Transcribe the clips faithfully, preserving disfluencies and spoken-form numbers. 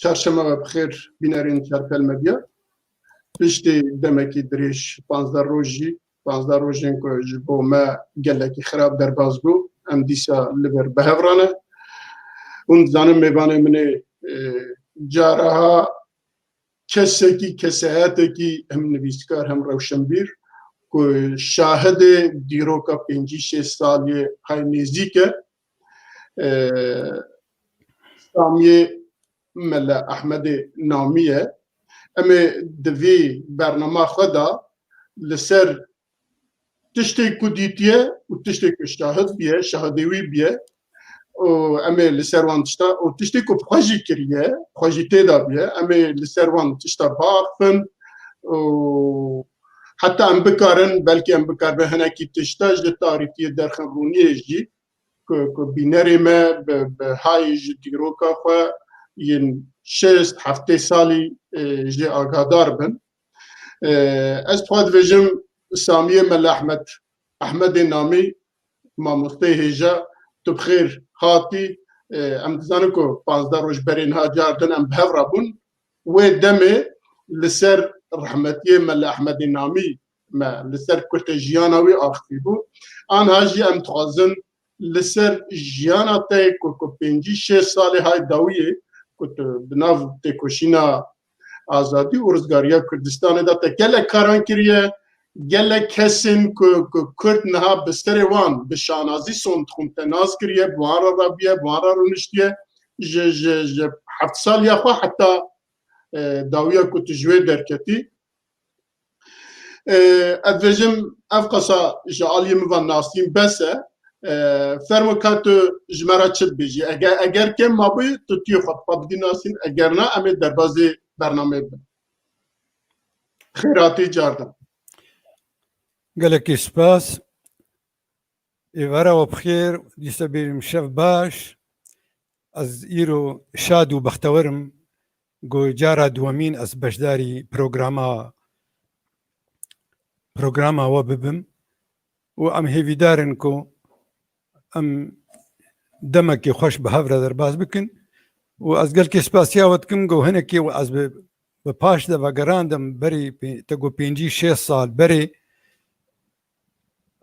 Çarşema we bi xêr, bînerên Çarpel Medya. Piştî demekî dirêj, panzdeh rojî, panzdeh rojên ku ji bo me gelekî xirab derbas bû, em dîsa li vir bi hev re ne. Hûn dizanin mêvanê min ê, e, caraha kesekî, kesehetekî hem nivîskar hem rewşenbîr ku şahidê dîroka pêncî şêst saliyê hay nêzîk e. E, Samiyê Mele Ehmedê Namî ye. Em ê di vî bernama xwe de li ser tiştê ku dîtiye û tiştê ku şahid biye, şahidê wî biye û em ê li ser wan tişta û tiştê ku bi xwe jî kiriye, xwe jî tê de biye, em ê li ser wan tişta biaxifin û heta em bikarin, belkî em bikaribin hinekî tişta ji tarîtiyê derxin rûniyê jî ku, ku bînerê me bi, bi hay ji dîroka xwe yên şêst heftê salî, e, jê agadar bin. E, ez xwe dibêjim Samiyê Mele Ehmed, Ehmedê Namî, mamosteyê hêja, tu bi xêr hatî. E, em dizanin ku panzdeh roj berê niha car din em bi hev re bûn. Wê demê li ser rehmetiyê Mele Ehmedê Namî me li ser kurtê jiyana wî axivî bû. Anha jî em dixwazin li ser jiyana te ku, ku pêncî şêst salê hay dawiyê ku tu di nav têkoşîna azadî û rizgariya Kurdistanê de te gelek karan kiriye, gelek kesên ku, ku Kurd niha bi serê wan bi şanazî son dixwin te nas kiriye, bi wan re rabiye, bi wan re rûniştiye, ji, ji, ji heft saliya xwe heta, e, dawiya ku tu ji wê derketî. E, ez dibêjim, ev qasa ji aliyê min ve nasîn bes e. E, fermo ka tu ji me re çi dibêjî? Eger, eger kêm mabûyî, tu tiyê xwe bi xwe bidî nasîn. Eger na, em ê derbazê bernameyê bin. Xêr hatî cardin. Gelekî spas. Êvara we bi xêr, dîsa bêjim şev baş. Ez îro şad û bextewer im ku cara duwemîn ez beşdarî programa, programa we bibim û em hêvîdar in ku em demekî xweş bi hev re derbas bikin û ez gelkî spasiya we dikim ku hinekî ez bi, bi paş de vegerandim berî pê-, te got pêncî şêst sal berê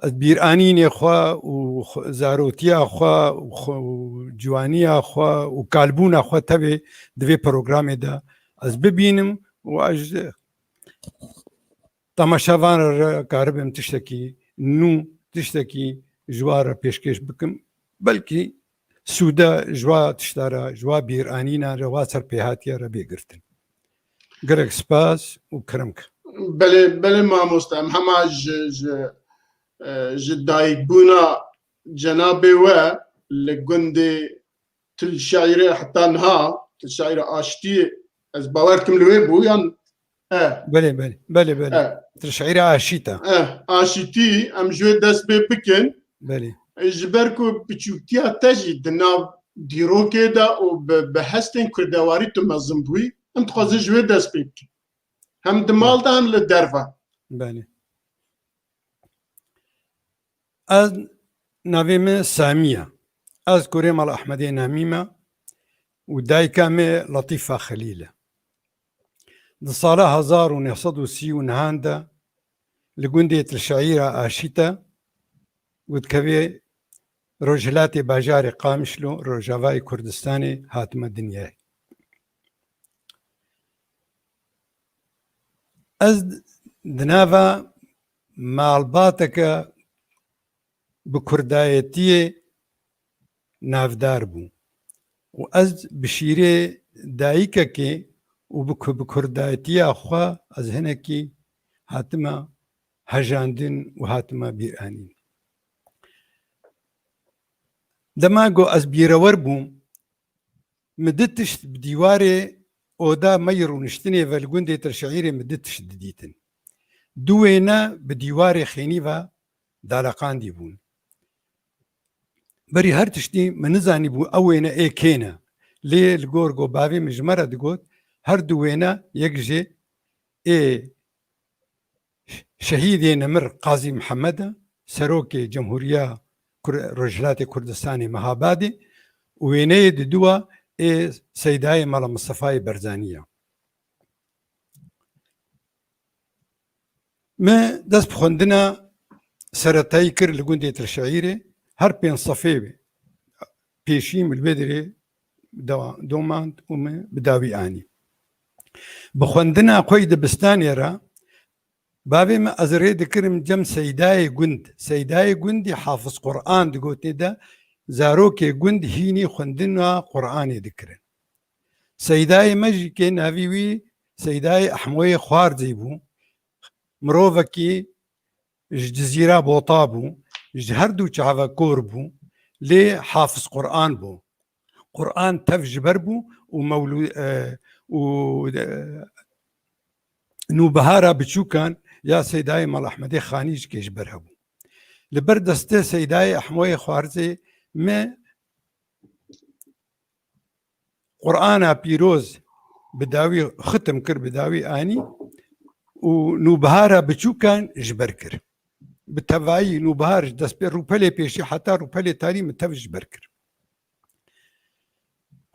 ez bîranînê xwe û xwe, zarotiya xwe û xwe, û ciwaniya xwe û kalbûna xwe tevê di vê programê de ez bibînim û ez ji temaşevan re karibim tiştekî nû, tiştekî ji wan re pêşkêş bikim. Belkî sûde ji wa tişta re, ji wa bîranîna re, wa serpêhatiya re bê girtin. Gelek spas û kerem ke. Belê, belê mamoste, em hema ji, ji, e, ji dayikbûna cenabê we li gundê Til Şaîrê heta niha, Til Şaîrê Aştiyê, ez bawer dikim li wê bû, yan, e. Belê, belê, belê, belê. E. Til Şaîrê Aşîta. E, Aşîtî, em ji wê dest pê bikin. Belê. E, ji ber ku biçûktiya te jî di nav dîrokê de û bi, bi hestên kurdewarî tu mezin bûyî, em dixwazin ji wê dest pê bikin. Hem di mal de hem li derve. Belê. Ez, navê min Samî ye. Ez kurê Mala Ehmedê Namî me û dayika me Letîfa Xelîl e. Di sala hezar û neh sed û sî û nehan de li gundê Til Şaîra Aşîta û dikevê rojhilatê bajarê Qamişlo, Rojavayê Kurdistanê hatime dinyayê. Ez di nava malbateke bi kurdayetiyê navdar bû û ez bi şîrê dayikekê û bi ku-, bi kurdayetiya xwe ez hinekî hatime hejandin û hatime bîranîn. Dema ku ez bîrewer bûm, min du tişt bi dîwarê oda me yê rûniştinê ve li gundê Til Şaîrê min du tişt didîtin. Du wêne bi dîwarê xênî ve daleqandî bûn. Berî her tiştî min nizanîbû ew wêne ê kê ne. Lê li gor ku bavê min ji me re digot, her du wêne yek jê ê Şehîdê nemir Qazî Mihemed e, serokê Cemhuriya Kur-, Rojhilatê Kurdistanê Mehabadê û wêneyê diduwa ê Seydayê Mela Mistefayê Berzanî ye. Me dest bi xwendina seretayî kir li gundê Tilşeîrê, her pênc sefê pêşî min li wê derê dewa-, domand û min bi dawî anî. Bi xwendina xwe yî dibistanê re bavê min ez rê dikirim cem Seydayê gund. Seydayê gundî Hafiz Quran digotinê de, zarokê gund hînî xwendina Quranê dikirin. Seydayê me jî kê navî wî Seydayê Ehmoyê Xwarzê bû. Mirovekî ji Cizîra Bota bû, ji her du çava kor bû, lê Hafiz Quran bû. Quran tev ji ber bû û mewlû-, e, û, e, nûbihara biçûkan ya Seydayê Mal Ehmedê Xanî jî kê ji ber hebû. Li ber destê Seydayê Ehmoyê Xwarzê me Qur'ana pîroz bi dawî xitim kir, bi dawî anî û nûbihara biçûkan ji ber kir. Bi tevayî nûbihar ji destpê rûpelê pêşî heta rûpelê tarî min tev ji ber kir.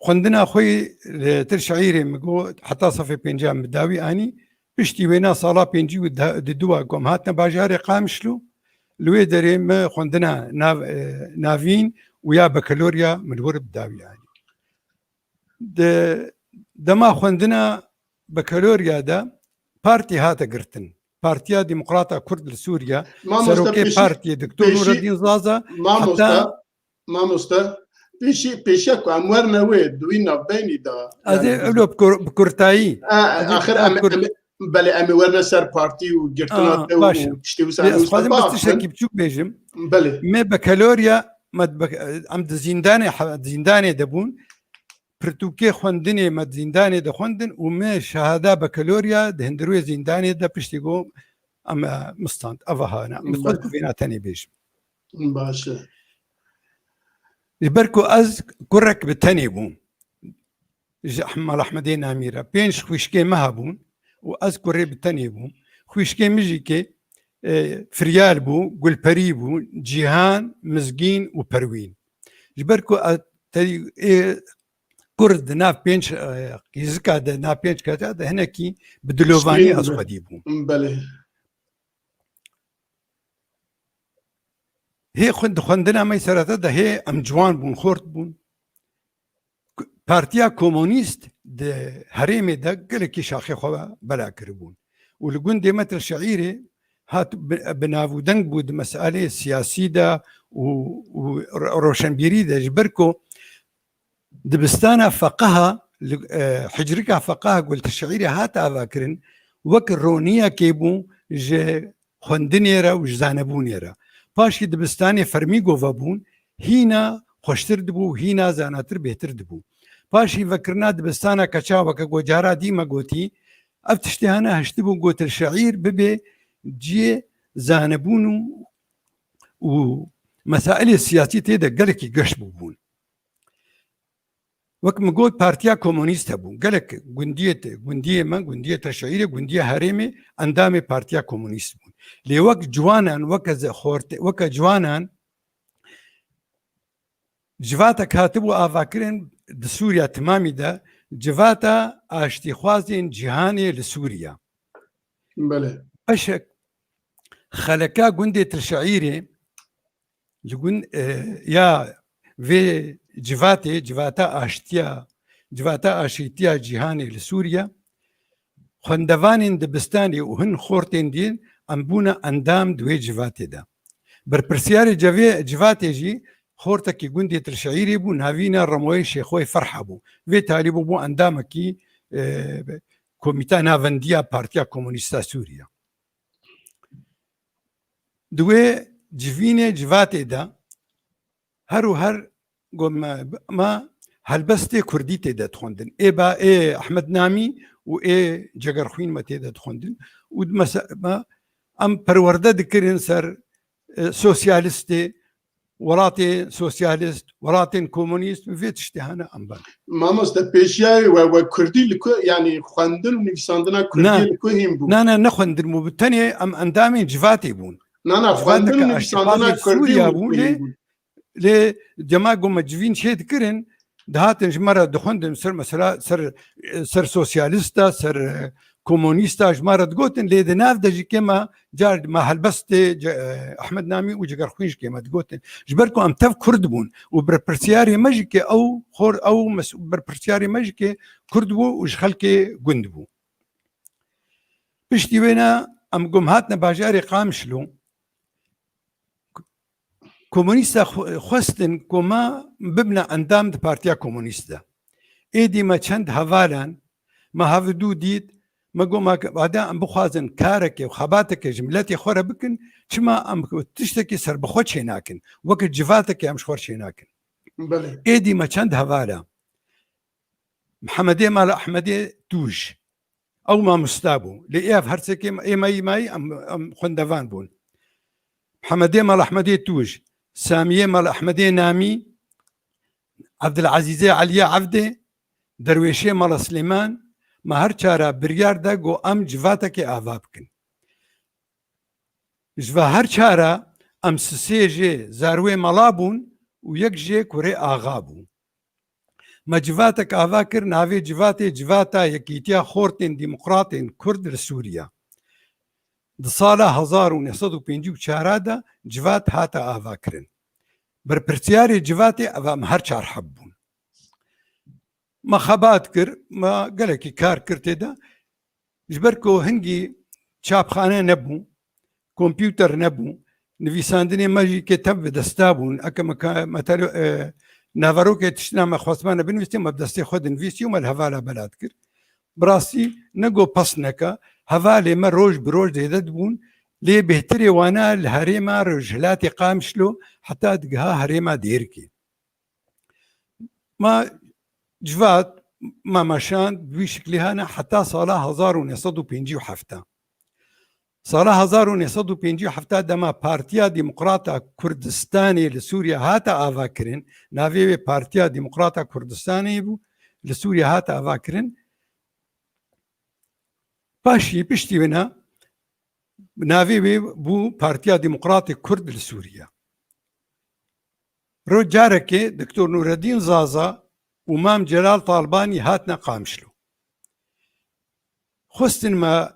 Xwendina xwe yê li Tirşeîrê min got, heta sefê pêncî min bi dawî anî. Piştî wêna sala pêncî û du, di dua ku em hatine bajarê Qamişlo, li wê derê me xwendina nav-, e, navîn û ya bekalorya min li wir bi dawî anî. Di dema xwendina bekalorya de partî hate girtin. Partiya Demokrata Kurd li Sûriye, Mamoste serokê pêşî, partiyê Doktor pêşî, Nureddin Zaza, mamoste, heta mamoste, pêşî, pêşiya ku em werne wê di wî navbeynî de, ez ê yani, ewlo bi kur-, bi kurtayî. A, ez ê axir em, em, belê, em ê werne ser partî û girtina te û tiştê wisa. Ez xwazim bes tiştekî biçûk bêjim. Belê. Me bekalorya, me be-, em di zîndanê, di zîndanê de bûn. Pirtûkê xwendinê me di zîndanê de xwendin û me şehada bekalorya di hundirê zîndanê de piştî ku em, e, min stand. Eva hane. Min xwest ku vêna tenê bêjim. Baş e. Ji ber ku ez kurek bi tenê bûm. Ji Ehm-, Mal Ehmedê Namî re. Pênc xwişkê me hebûn û ez kurê bi tenê bûm. Xwişkê min jî kê, e, Firyal bû, Gulperî bû, Cîhan, Mizgîn û Perwîn. Ji ber ku ez te-, ê, Kurd di nav pênc, e, qîzika de, nav pênc kesa de hinekî bi dilovanî ez xwedî bûm. Belê. Hê xwe-, di xwendina me serete de hê em ciwan bûn, xort bûn. Partiya Komunîst di herêmê de gelekî şaxê xwe bela kiribûn. Û li gundê me Til Şeîrê hat bi, bi nav û deng bû di meseleyê siyasî de û, û ro-, roşenbîrî de, ji ber ku dibistana feqeha, li, e, hicrika feqeha ku li Til Şeîrê hat avakirin, wek roniyekê bû ji xwendinê re û ji zanebûnê re. Paşî dibistanê fermî ku vebûn, hîna xweştir dibû, hîna zanatir bêhtir dibû. Paşî vekirina dibistana keça weke ku cara dî me gotî, ev tiştê hene hiştibû ku Til Şeîr bibe cihê zanebûn û, û mesailê siyasî tê de gelekî geş bûbûn. Wek min got, Partiya Komunîst hebû. Gelek gundiyê te-, gundiyê me, gundiyê Til Şeîrê, gundiya herêmê endamê Partiya Komunîst bûn. Lê wek ciwanan, weke ze-, xortê, weke ciwanan civatek hatibû avakirin di Sûriya timamî de, Civata Aştîxwazên Cîhanê li Sûriya. Belê. Beşek xeleka gundê Til Şeîrê li gund, e, ya vê civatê, Civata Aştiya, Civata Aşîtiya Cîhanê li Sûriye, xwendevanên dibistanê û hin xortên din em bûne endam di wê civatê de. Berpirsiyarê cevê, civatê jî xortekî gundê Til Şeîrê bû, navî ne Remoyê Şêxoyê Ferha bû. Vê talî bû, bû endamekî, e, Komîta Navendiya Partiya Komûnîsta Sûriye. Di wê civînê civatê de her û her got me, me helbestê kurdî tê de dixwendin. Ê ba, ê Ehmed Namî û ê Cegerxwîn me tê de dixwendin. Û di mese-, me, em perwerde dikirin ser, e, sosyalistê, welatê sosyalist, welatên komûnîst, vê tiştê hene em ben. Mamoste, pêşiyayê we, we kurdî li ku, yanî xwendin û nivîsandina kurdî li ku hîn bû? Na, na, ne xwendin bû. Bi tenê em endamên civatê bûn. Na, na, xwendin û nivîsandina kurdî bûn, lê, lê dema ku me civîn çê dikirin, dihatin ji me re dixwendin ser mesela ser, ser sosyalîsta, ser, e, komunîsta ji me re digotin, lê di nav de jî kê me car me helbestê ce-, e, Ehmed Namî û Cigerxwîn ji kê me digotin. Ji ber ku em tev Kurd bûn û berpirsiyarê me jî kê ew xor, ew mes-, berpirsiyarê me jî kê Kurd bû û ji xelkê gund bû. Piştî wêne em gom hatine bajarê Qamişlo. Komunîsta xwe-, xwestin ku me bibine endam di Partiya Komunîst de. Êdî me çend hevalan, me hevdû dît, me got, me ke-, bade em bixwazin karekê û xebateke ji miletê xwe re bikin, çima em tiştekî serbixwe çênakin, weke civateke em ji xwe re çênakin. Belê. Êdî me çend hevala. Mihemedê Mala Ehmedê Tûj. Ew mamosta bû. Lê ev her sekê ê me yî mayî em, em xwendevan bûn. Mihemedê Mala Ehmedê Tûj, Samiyê Mala Ehmedê Namî, Evdilezîzê Eliyê Evdê, Derwêşê Mala Silêman, me her çara biryar de got em civatekê ava bikin. Ji ve her çara em sisê jê zarwê mala bûn û yek jê kurê axa bû. Me civatek ava kir, navê civatê Civata Yekîtiya Xortên Demokratên Kurd li Sûriye. Di sala hezar û neh sed û pêncî û çar de civat hate avakirin. Berpirsiyarê civatê ev em her çar heb bûn. Me xebat kir, me gelekî kar kir tê de. Ji ber ku hingî çapxane nebû, kompûter nebû, nivîsandinê me jî kê tev bi desta bûn. Eke me ka-, me tele-, e, naverokê tiştina me xwestmane binivîstî, me bi destê xwe dinivîstî û me li hevala bela dikir. Bi rastî ne got pes neke, hevalê me roj bi roj zêde dibûn, lê bêhtirê wana li herêma Rojhilatê Qamişlo heta digiha herêma Dêrikê. Ma civat, ma meşand bi wî şiklî hene heta sala hezar û neh sed û pêncî û heft. Sala hezar û neh sed û pêncî û heft dema Partiya Demokrata Kurdistanê li Sûriye hate avakirin, navê wê Partiya Demokrata Kurdistanê bû, li Sûriye hate avakirin. Paşî piştî wina navê wê bû Partiya Demokratê Kurd li Sûriye. Roj carekê Doktor Nureddîn Zaza û Mam Celal Talbanî hatine Qamişlo. Xwestin me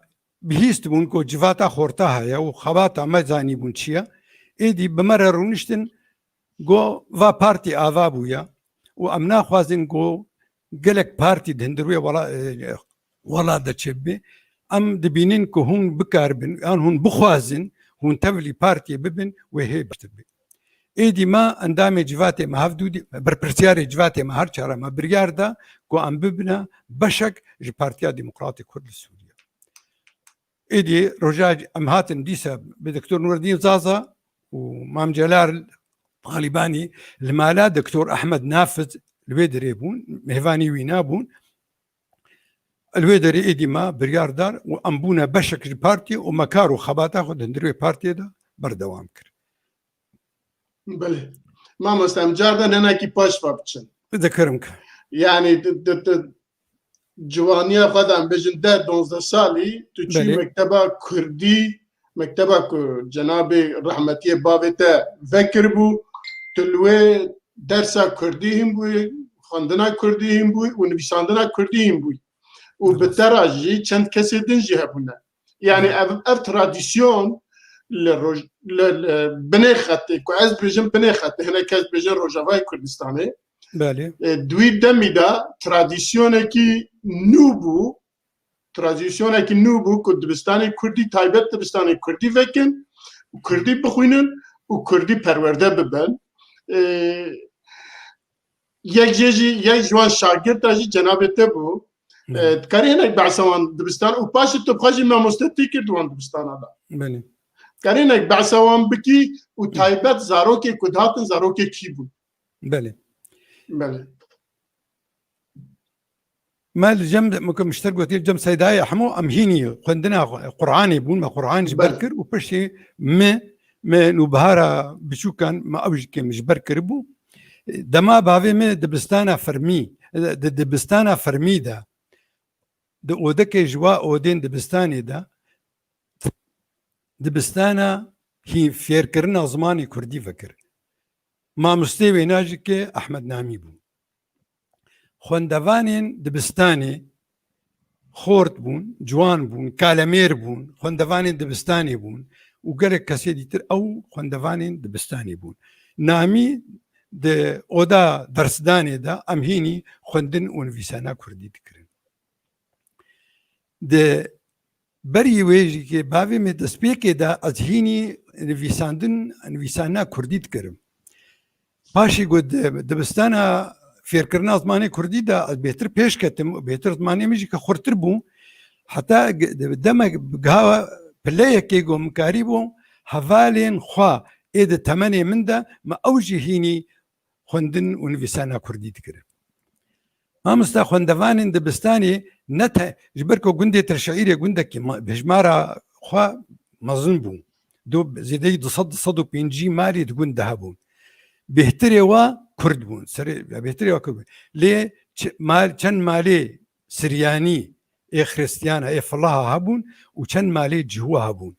bihîst bûn ku civata xorta heye û xebata me zanîbûn çi ye. Êdî bi me re rûniştin, got, va partî ava bûye û em naxwazin ku gelek partî di hundir wê wela-, e, welat de çêbibe. Em dibînin ku hûn bikaribin, yan hûn bixwazin, hûn tevlî partiyê bibin, wê hê baştir be. Êdî me endamê civatê me hevdû dî, berpirsiyarê civatê me her çara me biryar da ku em bibine beşek ji Partiya Demokratê Kurd li Sûriye. Êdî roja em hatin dîsa bi Doktor Nureddîn Zaza û Mam Celal Talîbanî li mala Doktor Ehmed Nafiz li wê derê bûn, mêvanî wî nabûn. Li wê derê êdî me biryar dar û em bûne beşek ji partiyê û me kar û xebata xwe di hundir wê partiyê de berdewam kir. Belê. Mamoste, em car de nenekî paş ve biçin. Dikirim ki. Yani, di, di, di, ciwaniya xwe de em bêjin deh donzdeh salî, tu çûyî Belê. mekteba Kurdî, mekteba ku cenabê rehmetiyê bavê te vekiribû, tu li wê dersa Kurdî hîn bûyî, xwendina Kurdî hîn bûyî û nivîsandina Kurdî hîn bûyî. Û bi Rast. te re jî çend kesê din jî hebûne. Yani ev, ev tradisyon li roj-, li, li binê xetê, ku ez dibêjim binê xetê, hinek kes dibêjin Rojavayê Kurdistanê. Belê. E, di wî demî de tradisyonekî nû bû, tradisyonekî nû bû ku dibistanê Kurdî, taybet dibistanê Kurdî vekin û Kurdî bixwînin û Kurdî perwerde bibin. E, yek jê jî, yek ji wan şagirta jî cenabê te bû. Belê. E, dikarî hinek behsa wan dibistan û paşê tu xwe jî mamoste tê kir di wan dibistana de. Belê. Dikarî hinek behsa wan bikî û Hı. taybet zarokê ku dihatin zarokê kî bûn? Belê. Belê. Me li cem, me ku mişter gotiye, cem Seydayê Hemo em hînî xwendina Qur'anê bûn, me Qur'an ji ber Belê. kir û piştî me, me nûbihara biçûkan me ew jî kêm ji ber kiribû. Dema bavê me dibistana fermî, di dibistana fermî de, di odekê ji wa odên dibistanê de, dibistana hî fêrkirina zimanê kurdî vekir. Mamostê wêna jî ke Ehmed Namî bû. Xwendevanên dibistanê xort bûn, ciwan bûn, kalemêr bûn, xwendevanên dibistanê bûn û gelek kesê dîtir ew xwendevanên dibistanê bûn. Namî di oda dersdanê de em hînî xwendin û nivîsana kurdî dikirin. Di berî wê jî ke bavê me destpêkê de ez hînî nivîsandin, nivîsana kurdî dikirim. Paşî ku di dibistana fêrkirina zimanê kurdî de ez bêtir pêş ketim û bêtir zimanê min jî ke xurtir bû. Heta g-, demek giha pileyekê ku min karîbû hevalên xwe ê di temenê min de me ew jî hînî xwendin û nivîsana kurdî dikirin. Mamosta, xwendevanên dibistanê ne te-, ji ber ku gundê Tirşeîrê gundekî ma-, bi hejmara xwe mezin bû. Du, zêdeyî du sed, du sed û pêncî malê di gund de hebûn. Bêhtirê wa kurd bûn. Serê, ya bêhtirê wa kurd bûn. Lê çi-, mal, çend malê Siryanî, ê Xristiyana, ê Filaha hebûn û çend malê Cihû hebûn.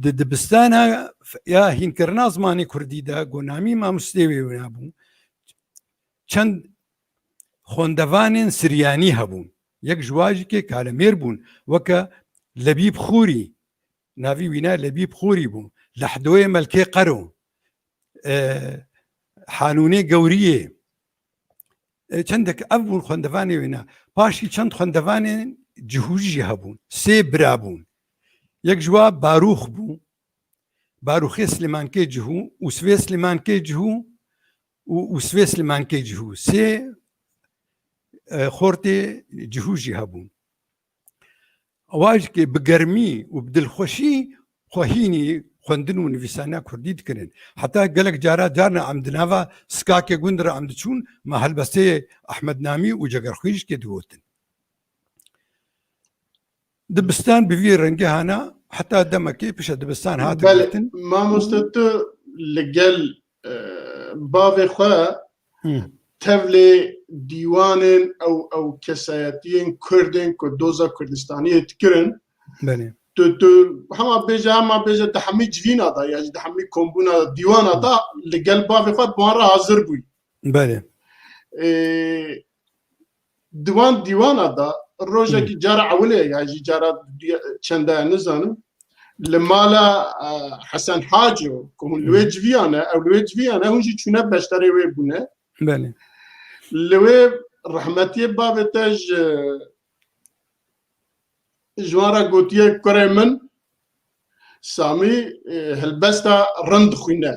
Di dibistana f-, ya hînkirina zimanê kurdî de, ku namî mamostê wê wina bû, çend xwendevanên Siryanî hebûn. Yek ji wa jî kê kalemêr bûn, weke Lebîb Xûrî, navî wîna Lebîb Xûrî bû, Lehdoyê Melkê Qero, e, Hanûnê Gewriyê, e, çendek ev bûn xwendevanê wêna. Paşî çend xwendevanên Cihû jî hebûn. Sê bira bûn. Yek ji wa Barûx bû. Barûxê Silêmankê Cihû, Ûsvê Silêmankê Cihû û Ûsvê Silêmankê Cihû. Sê, e, xortê Cihû jî hebûn. Ewa jî ke bi germî û bi dilxweşî xwe hînî xwendin û nivîsana kurdî dikirin. Heta gelek cara, carna em di nava Skakê gund re em diçûn, me helbesteyê Ehmed Namî û Cegerxwîşkê digotin. Dibistan bi vî rengî hana, heta demekê pişe dibistan hate Belê, gotin. Mamoste, tu li gel, e, bavê xwe Hı. tevlê dîwanên ew, ew kesayetiyên Kurdên ku doza Kurdistaniyê dikirin. Belê. Tu, tu hema bêje, hema bêje di hemî civîna da, ya jî di hemî kombûna da, dîwana da, li gel bavê xwe bi wan re hazir bûyî. Belê. Ê, di wan dîwana da, rojekî Hı. cara ewilê ya jî cara diya-, çende nizanim, li mala, e, Hesen Haco, ku hûn li wê Hı. civiyane, ew li wê civiyane, hûn jî çûne beşdarê wê bûne. Belê. Li wê rehmetiyê bavê te ji, ji wan re gotiye, kurê min, Samî, e, helbesta rind dixwîne.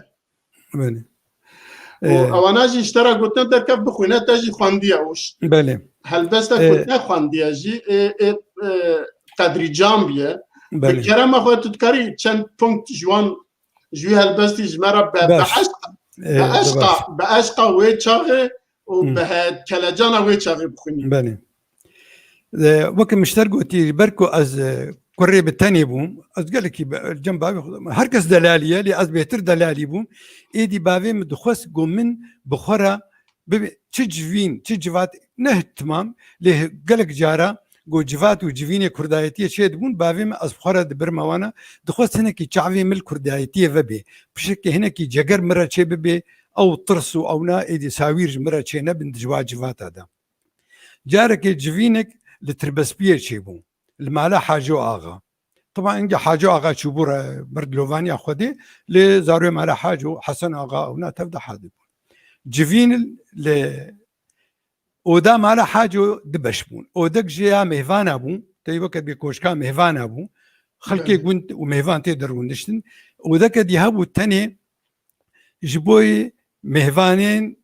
Belê. Û Ee, ewana jî ji te re gotin derkev bixwîne, te jî xwendiye û ş-, Belê. helbesta Ee, ku te xwendiye jî, ê, ê, e, qedrîcan biye. Bi Belê. kerema xwe tu dikarî çend punkt ji wan, ji wî helbestî ji me re be, be Baş. eşqa, Ee, be be eşqa, baş. be eşqa wê çaxê û Hmm. bi he-, kelecana wê çaxê bixwînî. Belê. E, weke min ji te re gotî, ji ber ku ez, e, kurê bi tenê bûm, ez gelekî be-, cem bavê xwe, her kes delalî ye, lê ez bêtir delalî bûm. Êdî bavê min dixwest ku min bi xwe re bibe, çi civîn, çi civat, ne timam, lê gelek cara ku civat û civînê kurdayetiyê çê dibûn, bavê min ez bi xwe re dibirme wana, dixwest hinekî çavê min li kurdayetiyê vebê. Pişekê hinekî ceger min re çê bibe, ew tirs û ewna êdî sawîr ji min re çê nebin di ji wa civata de. Carekê civînek li Tirbespiyê çêbû, li mala Haco Axa. Tiba inge Haco Axa çûbû re mir dilovaniya Xwedê, lê zarokê mala Haco, Hesen Axa, ewna tev de hadir bûn. Civîn li oda mala Haco du beş bûn. Odek jê ya mêvana bû, tey weke bê koşka mêvana bû. Xelkê Belê. gund û mêvan tê de rûniştin. Odeke dî hebû tenê ji boyê mêvanên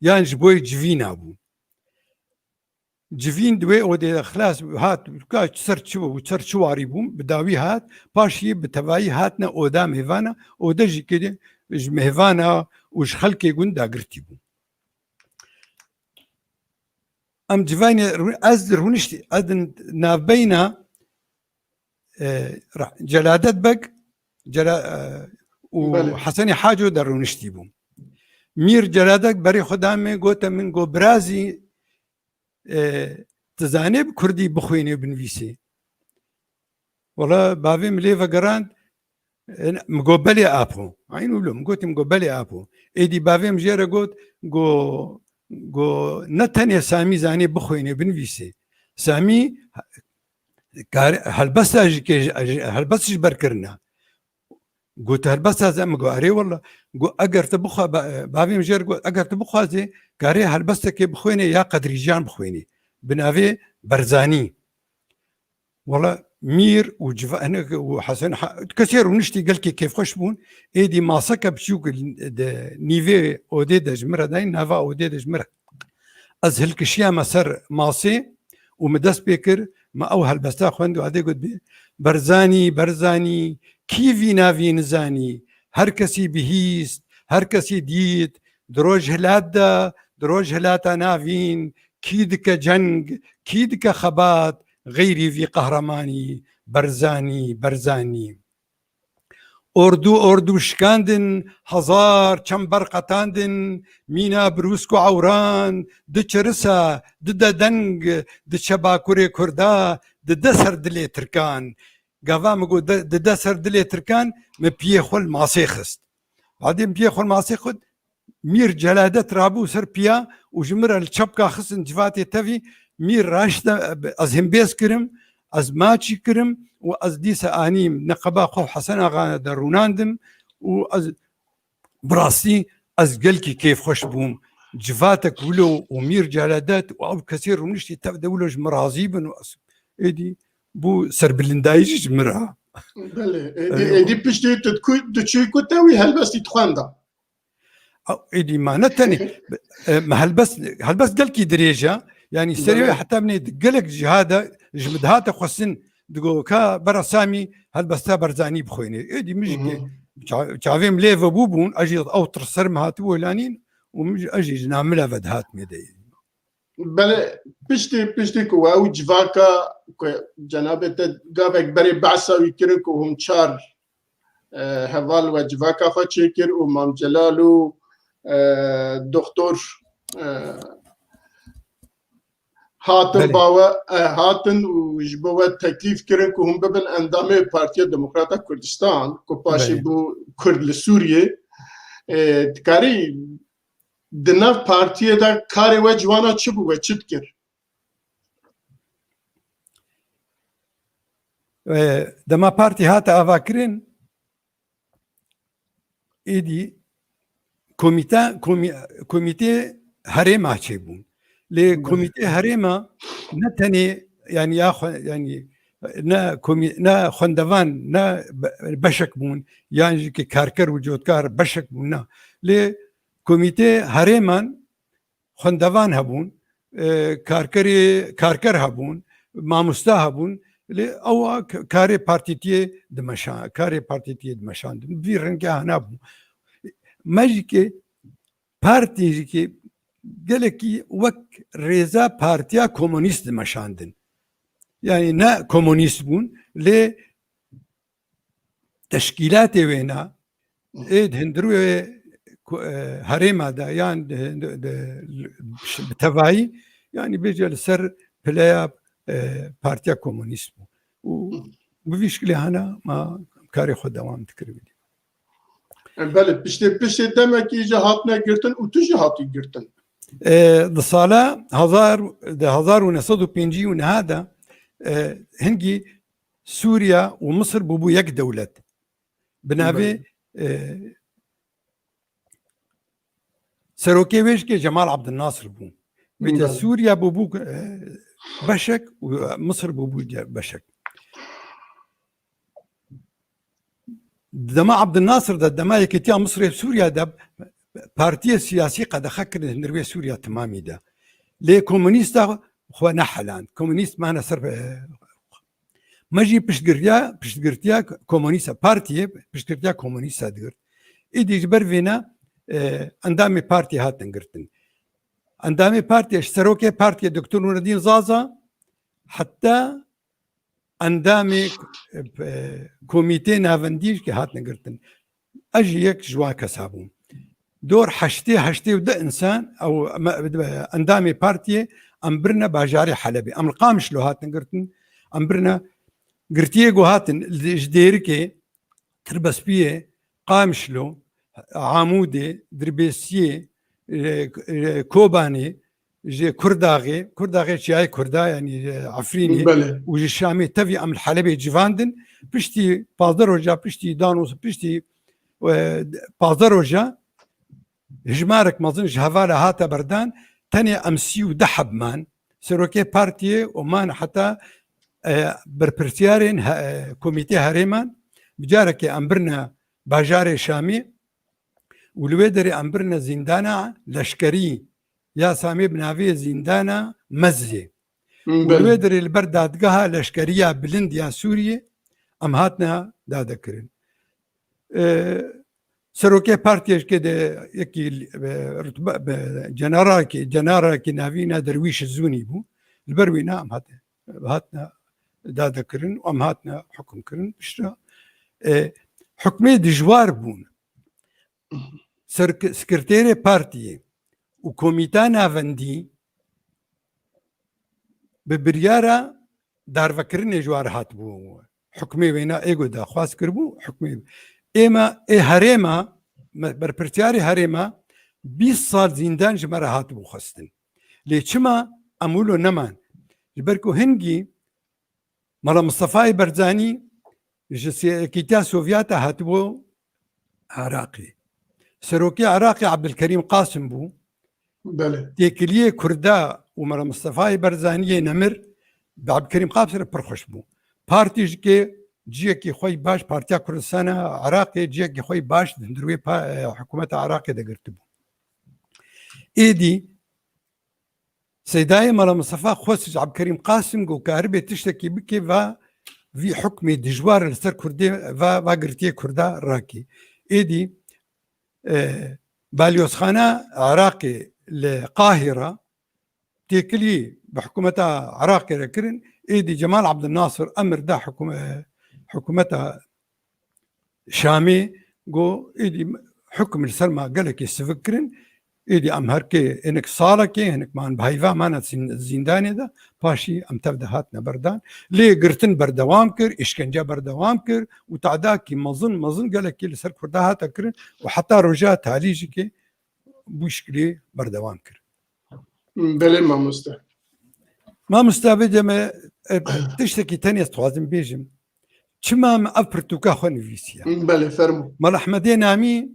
yan ji boyê civîna bû. Civîn di wê odê de xilas hat, ka ser çi bû, ser çi warî bû, bi dawî hat, paşî bi tevayî hatine oda mêvana, ode jî kê ji mêvana û ji xelkê gund dagirtî bû. Em civanê rû-, ez rûniştî, ez di navbeyna, e, ra-, Celadet Beg, Cela-, e, û Belê. Hesenê Haco de rûniştî bûm. Mîr Celadet berê xwe da min, gote min, got, "Birazî, e, tu zanê bi kurdî bixwînê û binivîsê?" Wala bavê min lê vegerand, e, min got, "Belê apo." Eyn wilo, min gotî, min got, "Belê apo." Êdî bavê min jê re got, got, Got, ne tenê Samî zanê bixwênê, binivîsê. Samî kar-, helbesta jî kê-, helbest ji ber kirine. Got, helbesta ze, min got, erê wela. Got, eger tu bixwa-, ba-, bavê min jê re got, eger tu bixwazê, karê helbestekê bixwênê ya Qedrî Can bixwênê. Bi navê Berzanî. Wela Mîr û Civa-, û Hesen Ha-, kesê rûniştî gelkî kêfxweş bûn. Êdî maseke biçûk di nîvê odê de ji min re dayîn, nava odê de ji min re. Ez hilkişiyame ser masê û min dest pê kir, min ew helbesta xwend û adê got bê, Berzanî, Berzanî, kî vî navî nizanî? Her kesî bihîst, her kesî dît, di roj hilat de, di roj hilata navîn, kî dike ceng, kî dike xebat, xeyrî vî qehremanî, Berzanî, Berzanî. Ordu ordu şikandin, hezar çember qetandin, mîna birûsk û ewran, diçirisa, dide deng, diçe bakurê Kurda, dide ser dilê Tirkan. Gava min got, de-, dide ser dilê Tirkan, min piyê xwe li masê xist. Badê min piyê xwe li masê xist, Mîr Celadet rabû ser piya û ji min re li çepka xistin civatê tevî. Mîr raşte, ez hembêz kirim, ez maçî kirim û ez dîsa anîm neqeba xwe Hesen Axa de rûnandim û ez bi rastî ez gelkî kêfxweş bûm. Civatek wilo û Mîr Celadet û ew kesê rûniştî tev de wilo ji min razî bin û ez êdî bû serbilindayî jî ji min re. Belê, êdî, Eyo. Êdî piştî tu diku-, diçûyî ku te wî helbestî dixwenda. Ew êdî ma ne tenê, e, me helbest, helbest gelkî dirêj e. Yanî serê wê Belê. Heta binê di gelek ciha de ji min dihate xwestin, digo ka bera Samî helbesta Berzanî bixwênê. Êdî min jî Hı hı. ke ça-, çavê min lê vebû bûn, ez jî ew tir ser min hatibû welanîn û min jî, ez jî ji nav min re vedihat mêdeyê. Belê, piştî, piştî ku we ew civaka ku cenabê te gavek berê behsa wî kirin ku hûn çar, e, heval we civaka xwe çêkir û Mam Celal û, e, Doktor, e, hatin Belê. Bawe, e, hatin û ji bo we teklîf kirin ku hûn bibin endamê Partiya Demokrata Kurdistan, ku paşê Belê. Bû Kurd li Sûriyê. E, dikarî di nav partiyê de karê we ciwana çi bû, we çi dikir? E, dema partî hate avakirin, êdî komîte, komî-, komîtê herêma çêbûn. Lê Hı. Komîtê herêma ne tenê, yanî ya xwe, yanî ne komî-, ne xwendevan, ne be-, beşek bûn, yan jî ki karker û cotkar beşek bûn, na. Lê komîtê herêman xwendevan hebûn, e, karkerê, karker hebûn, mamosta hebûn, lê ewa k-, karê partîtiyê dimeşa-, karê partîtiyê dimeşandin. Vî rengê hana bû. Me jî ki partî jî ki gelekî wek rêza Partiya Komunîst dimeşandin. Yanî ne komunîst bûn, lê teşkîlatê wêna, ê di hundirê ku-, e, herêma de yan di, di, di, bi tevayî, yanî bêje li ser pileya, e, Partiya Komunîst bû. Û bi vî şikilê hana ma karê xwe dewam dikir. Belê, piştê, piştê demekî jî hatine girtin û tu jî hatî girtin. E, di sala hezar, di hezar û neh sed û pêncî û neh de, e, hingî Sûriya û Misir bûbû yek dewlet. Bi navê, Belê. E, serokê wê jî ke Cemal Abdulnasir bû. Wê de Belê. Sûriya bûbû, e, beşek û Misir bûbû ce-, beşek. Dema Abdulnasir de, dema Yekîtiya Misirê Sûriya de partiyê siyasî qedexe kirin, hundir wê Sûriya timamî de. Lê komunîsta xwe neheland. Komunîst mane ser, e, me jî piştgiriya, piştgirtiya komunîsta, partiyê piştgirtiya komunîsta digirt. Îdî ji ber vêne, e, endamê partiyê hatin girtin. Endamê partiyê, ji serokê partiyê Doktor Nureddin Zaza heta endamê, e, komîtê navendî jî hatine girtin. Ez jî yek ji wan kesa bûm. Dor heştê, heştê û du insan, ew me, endamê partiyê em birine bajarê Helebê. Em li Qamişlo hatin girtin. Em birine girtiyê ku hatin li, ji Dêrikê, Tirbespiyê, Qamişlo, Amûdê, Dirbêsiyê, e, e, Kobanê, ji Kurdaxê, Kurdaxê çiyayê Kurda, yanî, e, Efrînê Belê. û ji Şamê tevî em li Helebê civandin. Piştî pazdeh roja, piştî dan û piştî, e, pazdeh roja hijmarek mezin ji hevala hate berdan, tenê em sî û du heb man. Serokê partiyê û man heta, e, berpirsiyarên he-, e, komîtê herêman, bi carekê em birine bajarê Şamê û li wê derê em birine zîndana leşkerî ya Samê bi navê zîndana Mezrê. Û li wê derê li ber dadgeha leşkeriya bilind ya Sûriyê em hatine dadekirin. E, serokê partiyê jikê de yekî, e, rutbe, be, cenarekî, cenarekî navî ne Derwîş Zûnî bû. Li ber wî ne em hat-, hatine dadekirin û em hatine hukum kirin. Piştre, e, hukmê dijwar bûn. Ser-, sekreterê partiyê û komîta navendî bi biryara darvekirinê ji wan re hatibû. Hukmê wêna ê ku daxwaz kiribû, hukmê êma, ê herêma, me, berpirsiyarê herêma bîst sal zîndan ji me re hatibû xwestin. Lê çima em wilo neman? Ji ber ku hingî Mela Mistefayê Berzanî ji Sê-, Yekîtiya Sovyeta hatibû Iraqê. Serokê Iraqê Ebdilkerîm Qasim bû. Belê. Têkiliyê Kurda û Mela Mistefayê Berzaniyê nemir bi Ebdilkerîm Qasim re pir xweş bû. Partî jikê ciyekî xwe yî baş, Partiya Kurdistana Iraqê ciyekî xwe yî baş di hundir wê pa-, e, hikûmeta Iraqê de girtibû. Êdî Seydayê Mela Mistefa xwest ji Ebdilkerîm Qasim ku karibê tiştekî bike, va vî hukmê dijwar li ser Kurdê, va, va girtiyê Kurda rakî. Êdî, e, Balyozxana Iraqê li Qahira têkilî bi hikûmeta Iraqê re kirin. Êdî Cemal Abdulnasir emir da hikûme-, hikûmeta Şamê, got, êdî hukm li ser me gelekê sivik kirin. Êdî em her kê hinek salekê, hinek man bi heyva mane zîn-, zîndanê de, paşî em tev de hatine berdan. Lê girtin berdewam kir, îşkence berdewam kir û tadakî mezin, mezin gelekê li ser Kurda hate kirin û heta roja talî jî kê bû şikilê berdewam kir. Belê mamoste. Mamoste, bêje me, e, tiştekî tenê ez dixwazim bêjim. Çima min ev pirtûka xwe nivîsiye? Belê, fermo. Mela Ehmedê Namî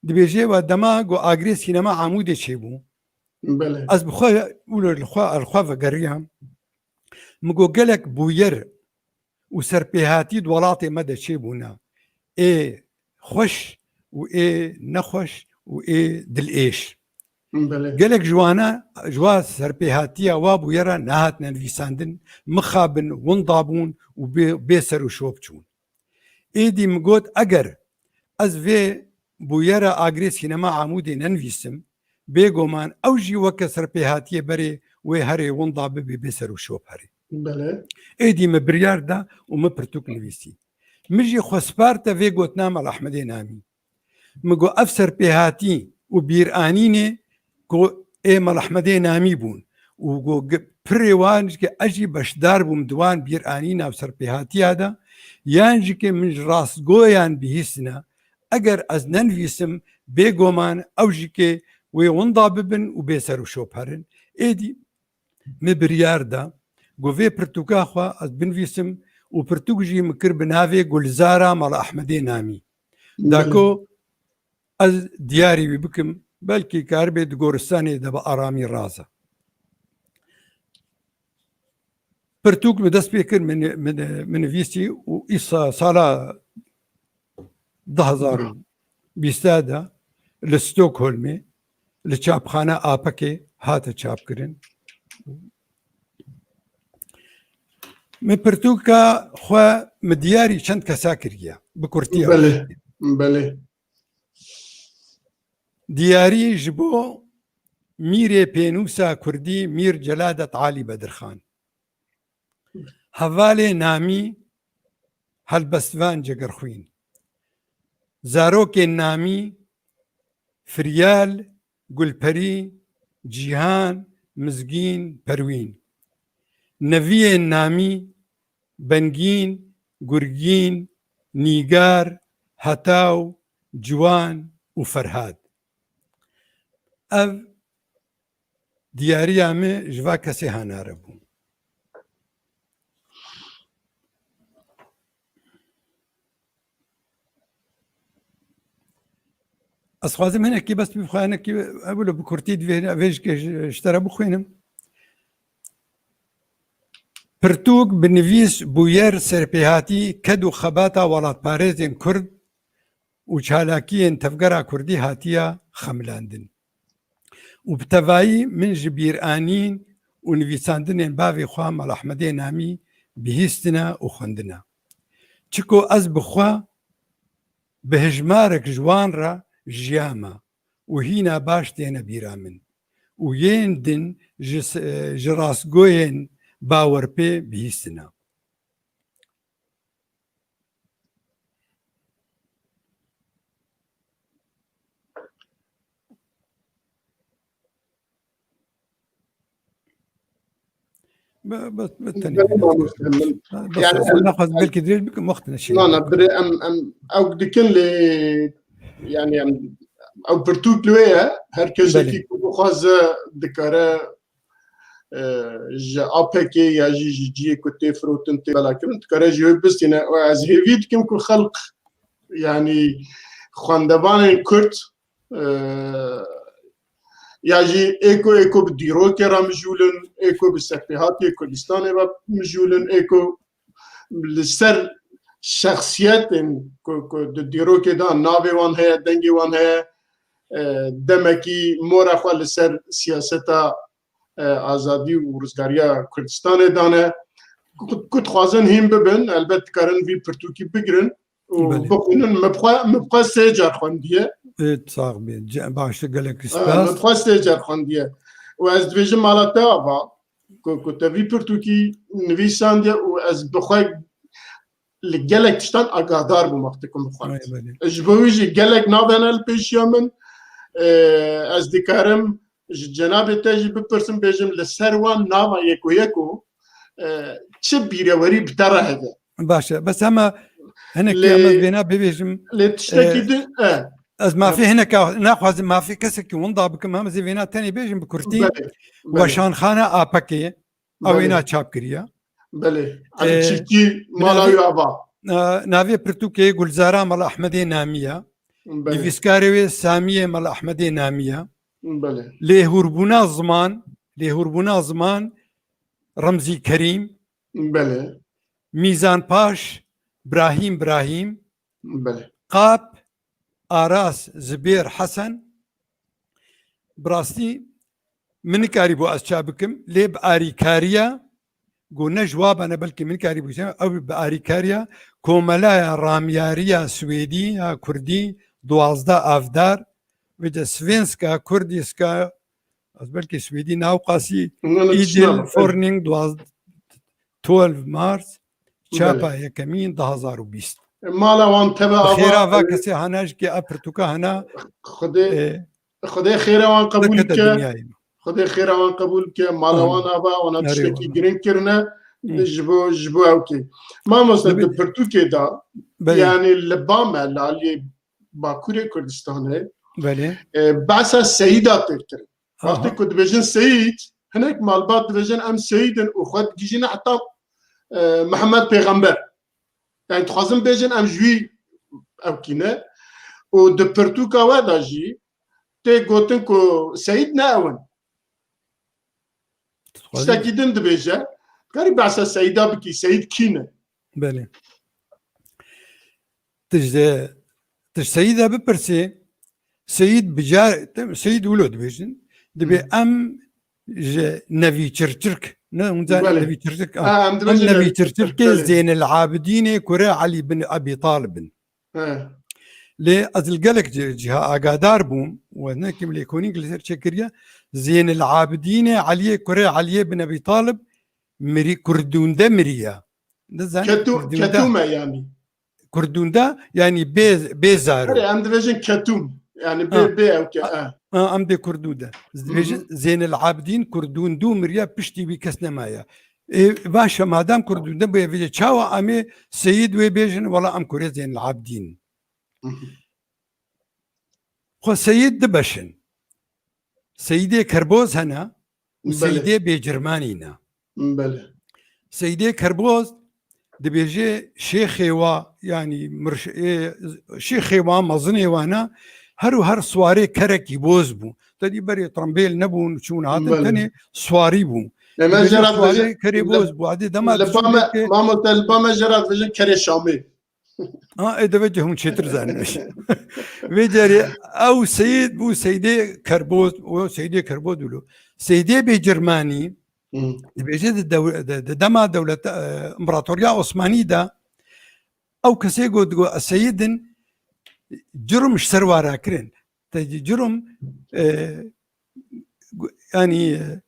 dibêje, we dema ku agirê sînema Amûdê çêbû. Belê. Ez bi xwe, wilo li xwe, li xwe vegeriyam. Min got, gelek bûyer û serpêhatî di welatê me de çêbûne. Ê xweş û ê nexweş û ê dilêş. Belê. Gelek ji wana, ji wa serpêhatiya wa bûyera nehatine nivîsandin, mixabin, winda bûn û bê, bê ser û şop çûn. Êdî min got, eger ez vê bûyera agirê sînema Amûdê nenivîsim, bêguman ew jî weke serpêhatiyê berê wê herê winda bibe, bê ser û şop herê. Belê. Êdî min biryar da û min pirtûk nivîsî. Min jî xwe sparte vê gotina Mela Ehmedê Namî. Min got, ev serpêhatî û bîranînê ku ê Mela Ehmedê Namî bûn û ku gi-, pirê wan jî ke ez jî beşdar bûm di wan bîranîna û serpêhatiya de, yan jî ke min ji rastgoyan bihîstina, eger ez nenivîsim, bêguman ew jî ke wê winda bibin û bê ser û şop herin. Êdî min biryar da ku vê pirtûka xwe ez binivîsim û pirtûk jî min kir bi navê Gulzara Mela Ehmedê Namî. Da ku ez diyarî wî bikim, belkî karibê di goristanê de bi aramî raze. Pirtûk min dest pê kir, min, min, min nivîsî û îsa sala du hezar û bîst de li Stockholmê li çapxana Apekê hate çapkirin. Min pirtûka xwe min diyarî çend kesa kiriye, bi kurtiya. Belê, belê. Diyarî ji bo Mîrê pênûsa Kurdî Mîr Celadet Alî Bedirxan. Hevalê Namî, helbestvan Cegerxwîn. Zarokên Namî, Firyal, Gulperî, Cîhan, Mizgîn, Perwîn. Neviyên Namî, Bengîn, Gurgîn, Nîgar, Hetaw, Ciwan û Ferhad. Ev diyariya min ji va kesê hanare bû. Ez xwazim hinekî bes bixwe, hinekî ev bi kurtî divê vê ji, ji te re bixwînim. Pirtûk bi nivîs bûyer serpêhatî ked û xebata welatparêzên Kurd û çalakiyên tevgera Kurdî hatiye xemilandin. Û bi tevayî min ji bîranîn û nivîsandinên bavê xwe Mala Ehmedê Namî bihîstine û xwendine. Çiko ez bi xwe bi hejmarek ji wan re jiyame û hîna baş têne bîra min û yên din ji s-, ji rastgoyên bawerpê bihîstine. Be-, be-, be-, tenê Belê mamoste min. Ha, bes, Yani ez em, naxwazim em, belkî dirêj bikim, wextine şey na, na, yapalım. Birê em, em ew dikin lê, yani em, ew pirtûk li wê ye. Her kesekî Belê. ku bixwaze dikare, e, ji A P K ya jî ji cihê ku tê firotin, tê belakirin, dikare ji wê bistîne. Û ez hêvî dikim ku xelq, yani xwendevanên Kurd, e, ya jî ê ku, ê ku bi dîrokê re mijûl in, ê ku bi serpêhatiyê Kurdistanê re mijûl in, ê ku li ser şexsiyetên ku, ku di dîrokê de navê wan heye, dengê wan heye, e, demekî mora xwe li ser siyaseta, e, azadî û rizgariya Kurdistanê dane. Ku, ku dixwazin hîn bibin, elbet dikarin vî pirtûkî bigirin û Belê. bixwînin. Min bi xwe, min bi xwe sê car xwendiye. Ê, sax bê. Ce-, baş e, gelek Ee, spas. Min bi xwe sê car xwendiye. Û ez dibêjim mala te ava, ku, ku te vî pirtûkî nivîsandiye û ez bi xwe li gelek tiştan agahdar bûm wextê ku min xwend. Ay, belê. Ji bo wî jî gelek nav hene li pêşiya min. Ee, ez dikarim ji cenabê te jî bipirsim, bêjim li ser wan nava yeko yeko, e, çi bîrewerî bi te re hebe. Baş e. Bes hema hinek Lê, em ez vêna bibêjim, lê tiştekî e, din, e. Ez mafê E. hineka naxwazim, mafê kesekî winda bikim, em ez ê vêna tenê bêjim bi kurtî. Belê, belê. Weşanxane A P K, ew Belê. wêna çap kiriye. Belê. E, Elî Çiftçî, bi mala navê, wî ava. e, navê pirtûkê Gulzara Mala Ehmedê Namî ye. Belê. Nivîskarê wê Samiyê Mala Ehmedê Namî ye. Belê. Lêhûrbûna ziman, lêhûrbûna ziman Remzî Kerîm. Belê. Mîzan Paş, Brahîm Brahîm. Belê. Qap, Aras Zibêr Hesen. Bi rastî min nikarîbû ez çap bikim, lê bi arîkariya, ku ne ji wa bene, belkî min nikarîbû çap, ew bi arîkariya Komelaya Ramyariya Swêdî ya Kurdî, duwazdeh Avdar, vêce Svenska Kurdiska, ez belkî Swêdî newqasî, Ne, ne, Idil tişna. Forning, duwazdeh, twelve Mars, Belê. çapa yekemîn du hazar û bîst. E, mala wan teve Bi ava, xêra va e, kesê hana jikê a pirtûka hana, Xwedê, e, Xwedê xêra wan qebûl bikete bike. dinyayê. Xwedê xêra wan qebûl bike. Mala Amin. wan ava, wana Nerê tiştekî wana. girîng kirine. Hı. Ji bo, ji bo ew kê. Mamoste, Tabii. di pirtûkê de, Belê. yani li ba me, li aliyê Bakurê Kurdistanê, Belê. e, behsa Seyîda tê kirin. Aha. Wextê ku dibêjin Seyîd, hinek malbat dibêjin em Seyîd in û xwe digihîjine heta, e, Mihemed Pêxember. Yani dixwazin bêjin em ji wî ewkî ne. Û di pirtûka we de jî tê gotin ku Seyîd ne ew in. Dixwazin Tiştekî din dibêje. Dikarî behsa Seyîda bikî, Seyîd kî ne? Belê. Tu ji, tu ji Seyîda bipirsî, Seyîd bi car, tem-, Seyîd wilo dibêjin. Dibê Hı. em ji Nevî Çirçirk, ne, hûn zanî Belê. Nevî Çirçirk, Ha, ah. em dibêjin Em Nevî Nevî Çirçirk, Çirçirk, belê. Zênil Abidînê kurê Elî bin Ebî Talib in. He. Lê ez li gelek ci-, ciha agadar bûm û ez nekim lêkolînk li ser çêkiriye. Zênil Abidînê Eliyê kurê Eliyê bin Ebî Talib mirî, kurdûnde miriye. Dizanî Ketû-, kurdûnde. Ketûm e yanî. Kurdûnde, yanî bê, bê zaro. Erê, em dibêjin ketûm. Yanî bê, Ha. bê ew ke, Ha, ha. ha, em dê kurdûnde. Hı hı. Dibêjin Zênil Abidîn kurdûndû miriye, piştî wî kes nemaye. Ê, baş e, madem kurdûnde bûye vêce, çawa em ê Seyîd wê bêjin, wela em kurê Zênil Abidîn. Hı hı. Xwe Seyîd dibeşin. Seyîdê Kerboz hene û Belê. Seyîdê Bêcirmanî ne. Belê. Seyîdê Kerboz dibêje şêxê wa, yanî mirş-, ê, şêxê wa, mezinê wa ne, her û her swarê kerekî boz bû. Te dî berê trambêl nebûn, çûn hatin, Belê. Tenê swarî bû. Ê, me Dibêje jê re swarê dibêje, kerê le-, boz bû. Adê dema li pa me, diçûn dike mamoste, li pa me jê re dibêjin kerê Şamê. Ha, ê, devê hûn çêtir zanîn. Vê carê ew seyîd bû, Seydê Kerboz, o Seydê Kerboz bû. Seydê Bêcirmanî, Hmm. dibêje di dew-, di, di dema dewlet, e, împaratoriya Osmanî de ew kesê got, got, "Ez seyîd in", curum ji ser wa rakirin. Te curum, e, gu-, yanî, e,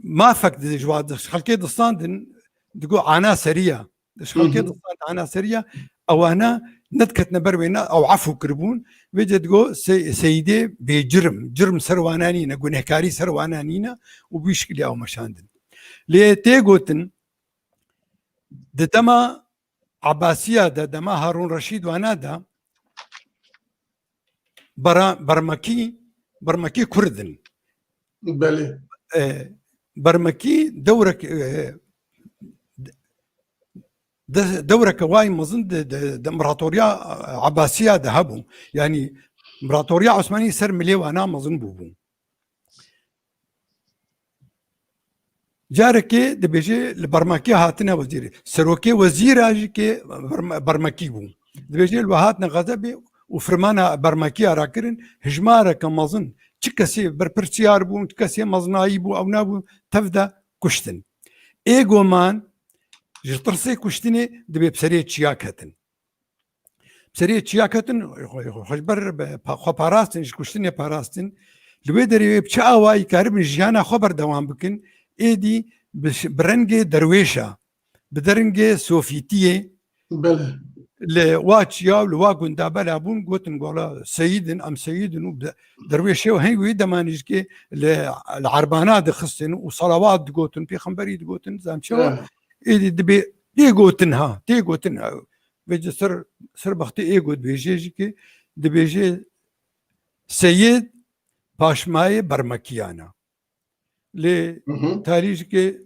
mafek di ji wa, di xelkê distandin, digo ana seriya. Di xelkê Hı hı. distandin ana seriya, ewana nediketine ber wê ne, ew efû kiribûn. Vê ce digo se-, seyîdê bêcirm, cirm ser wana nîne, gunehkarî ser wana nîne û bi wî şikilî ew meşandin. Lê tê gotin, di dema Ebasiya de, dema Harûn Reşîd wana de, Bara-, Bermekî, Bermekî Kurd in. Belê. E, Bermekî dewrek, e, de-, dewreke wayî mezin di, di, di împaratoriya, e, Ebasiya de hebû. Yanî împaratoriya Osmanî ser milê wana mezin bûbû. Carekê dibêje li Bermekî hatine wezîrê. Serokê wezîra jî kê Berme-, Bermekî bû. Dibêje li we hatine xezebê û firmana Bermekiya rakirin, hijmareke mezin, çi kesê berpirsiyar bûn, çi kesê mezinayî bû, ew nabû, tev de kuştin. Ê goman ji tirsê kuştinê dibê bi serê çiya ketin. Serê çiya ketin, xwe, xwe, xwe ji ber be-, pa-, xwe parastin, ji kuştinê parastin. Li wê derê wê bi çi awayî karibin jiyana xwe berdewam bikin, êdî bi ş-, bi rengê derwêşa, bi derengê sofîtiyê Belê. li wa çiya û li wa gunda bela bûn, gotin, "Gola seyîd in, em seyîd in", û bi derwêşê û heng wî demanî jikê li, li erbana dixistin û salawat digotin, pêxemberî digotin, zam çawa, Evet. êdî dibê, tê gotin ha, tê gotin ha. Vêce ser, ser bextê ê got bêjê jî ki dibêje seyid paşmayê Bermekiyana. Lê Hı hı. talî jî ki